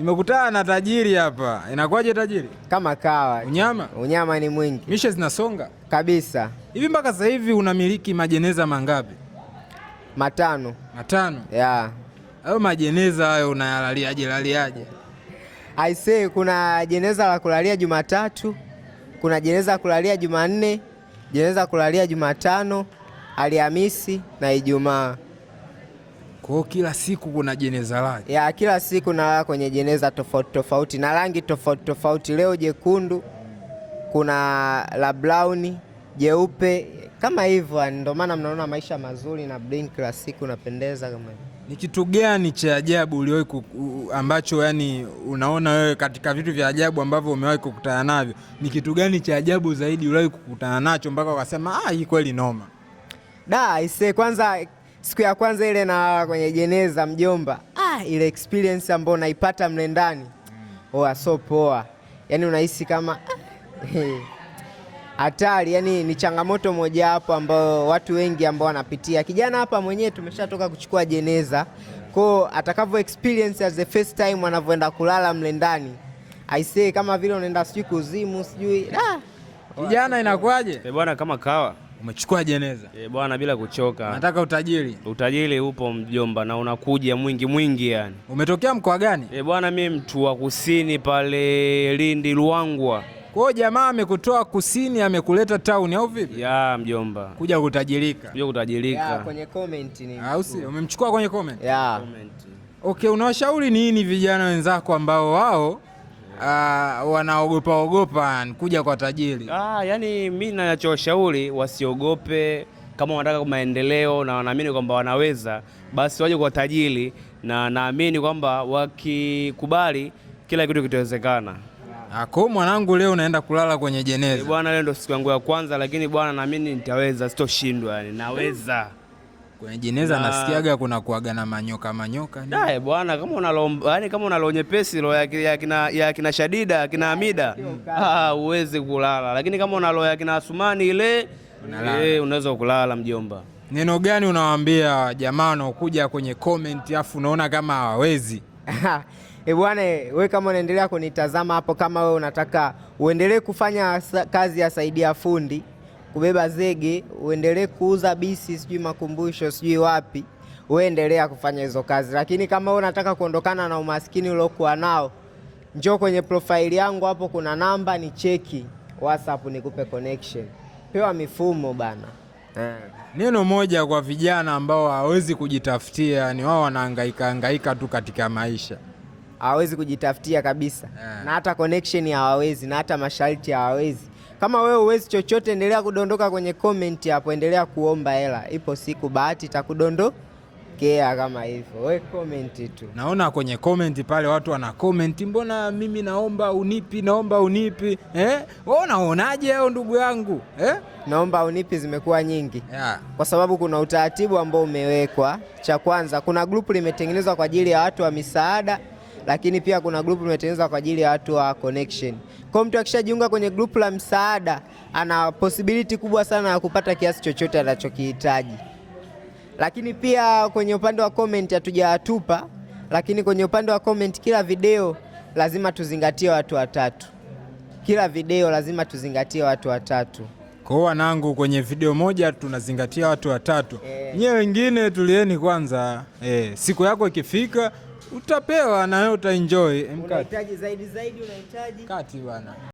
Nimekutana na tajiri hapa. Inakuwaje tajiri? Kama kawa. Unyama? Unyama ni mwingi. Mishe zinasonga kabisa. Hivi mpaka sasa hivi unamiliki majeneza mangapi? 5. 5? Yeah. Hayo majeneza hayo unayalaliaje laliaje? I say kuna jeneza la kulalia Jumatatu, kuna jeneza la kulalia Jumanne, jeneza la kulalia Jumatano, Alhamisi na Ijumaa. Kwa hiyo kila siku kuna jeneza lake. Ya, kila siku nalala kwenye jeneza tofauti tofauti na rangi tofauti tofauti. Leo jekundu, kuna la brown, jeupe, kama hivyo. Ndio maana mnaona maisha mazuri na bling kila siku napendeza kama hivyo. Ni kitu gani cha ajabu uliwahi ambacho yani unaona wewe katika vitu vya ajabu ambavyo umewahi kukutana navyo, ni kitu gani cha ajabu zaidi uliwahi kukutana nacho mpaka ukasema hii kweli noma? Da, ise kwanza siku ya kwanza ile na kwenye jeneza mjomba, ile experience ambayo naipata mle ndani. Oa, so poa. Yaani unahisi kama hatari, yani ni changamoto moja hapo ambayo watu wengi ambao wanapitia. Kijana hapa mwenyewe tumeshatoka kuchukua jeneza, kwa atakavyo experience as the first time anavyoenda kulala mle ndani. I say kama vile unaenda sijui kuzimu sijui. Kijana inakuwaje? Bwana kama kawa. Umechukua jeneza. Bwana bila kuchoka. Nataka utajiri. Utajiri upo mjomba na unakuja mwingi mwingi yani. Umetokea mkoa gani? Bwana mimi mtu wa kusini pale Lindi Luangwa. Kwa hiyo jamaa amekutoa kusini amekuleta town au vipi? Ya mjomba. Kuja kutajirika. Kuja kutajirika. Ya, kwenye comment ni. Au si? Umemchukua kwenye comment? Ya. Comment. Okay, unawashauri nini vijana wenzako ambao wao wanaogopa ogopa kuja kwa tajiri? Yani mimi ninachowashauri wasiogope, kama wanataka maendeleo na wanaamini kwamba wanaweza, basi waje kwa tajiri, na naamini kwamba wakikubali kila kitu kitawezekana. Kwa mwanangu leo unaenda kulala kwenye jeneza. Bwana leo ndo siku yangu ya kwanza, lakini bwana naamini nitaweza, sitoshindwa yani, naweza. Kwenye jeneza nasikiaga kuna kuaga na manyoka manyoka. Dai bwana, kama una roho, yani kama una roho nyepesi, roho ya kina Shadida, kina Hamida, uweze kulala. Lakini kama una roho ya kina Asumani ile, unaweza kulala mjomba. Neno gani unawaambia jamaa wanaokuja kwenye comment afu unaona kama hawawezi? Bwana, wewe kama unaendelea kunitazama hapo, kama wewe unataka uendelee kufanya kazi ya saidia fundi, kubeba zege, uendelee kuuza bisi, sijui makumbusho, sijui wapi, wewe endelea kufanya hizo kazi. Lakini kama wewe unataka kuondokana na umaskini uliokuwa nao, njoo kwenye profile yangu hapo kuna namba, ni cheki WhatsApp nikupe connection. Pewa mifumo bana. Neno moja kwa vijana ambao hawawezi kujitafutia, ni wao wanahangaika hangaika tu katika maisha. Hawawezi kujitafutia kabisa. Na hata connection hawawezi, na hata masharti hawawezi. Kama wewe huwezi chochote, endelea kudondoka kwenye comment hapo, endelea kuomba hela. Ipo siku bahati itakudondokea kama hivyo. Wewe comment tu. Naona kwenye comment pale watu wana comment, mbona mimi naomba unipi, naomba unipi. Wewe unaonaje hao ndugu yangu? Naomba unipi zimekuwa nyingi. Kwa sababu kuna utaratibu ambao umewekwa. Cha kwanza, kuna group limetengenezwa kwa ajili ya watu wa misaada, lakini pia kuna group limetengenezwa kwa ajili ya watu wa connection. Kwa mtu akishajiunga kwenye group la msaada, ana possibility kubwa sana ya kupata kiasi chochote anachokihitaji. Lakini pia kwenye upande wa comment hatujawatupa, lakini kwenye upande wa comment kila video lazima tuzingatie watu watatu. Kila video lazima tuzingatie watu watatu. Kwa hiyo wanangu, kwenye video moja tunazingatia watu watatu. Nyie wengine tulieni kwanza. Siku yako ikifika utapewa na wewe utaenjoy. Unahitaji zaidi zaidi, unahitaji kati bwana.